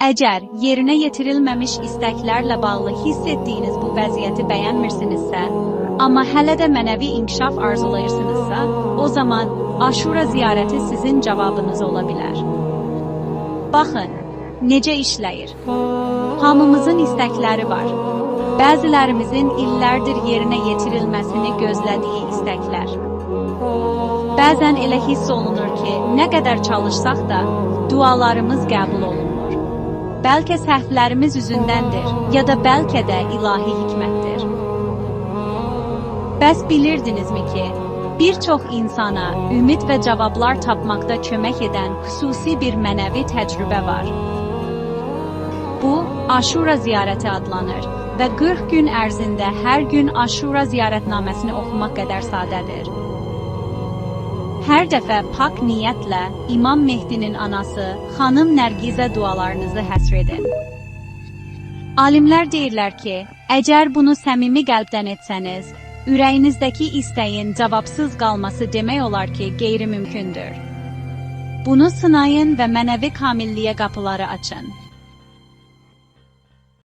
Əgər yerinə yetirilməmiş istəklərlə bağlı hiss etdiyiniz bu vəziyyəti bəyənmirsinizsə, amma hələ də mənəvi inkişaf arzulayırsınızsa, o zaman Aşura ziyarəti sizin cavabınız ola bilər. Baxın, necə işləyir. Hamımızın istəkləri var. Bəzilərimizin illərdir yerinə yetirilməsini gözlədiyi istəklər. Bəzən elə hiss olunur ki, nə qədər çalışsaq da dualarımız qəbul olunmur. Bəlkə səhvlərimiz üzündəndir, ya da bəlkə də ilahi hikmətdir. Bəs bilirdinizmi ki, bir çox insana ümid və cavablar tapmaqda kömək edən xüsusi bir mənəvi təcrübə var. Bu, Aşura ziyarəti adlanır və 40 gün ərzində hər gün Aşura ziyarətnaməsini oxumaq qədər sadədir. Hər dəfə pak niyyətlə İmam Mehdinin anası Xanım Nərgizə dualarınızı həsr edin. Alimlər deyirlər ki, əgər bunu səmimi qəlbdən etsəniz, ürəyinizdəki istəyin cavabsız qalması demək olar ki, qeyri-mümkündür. Bunu sınayın və mənəvi kamilliyə qapıları açın.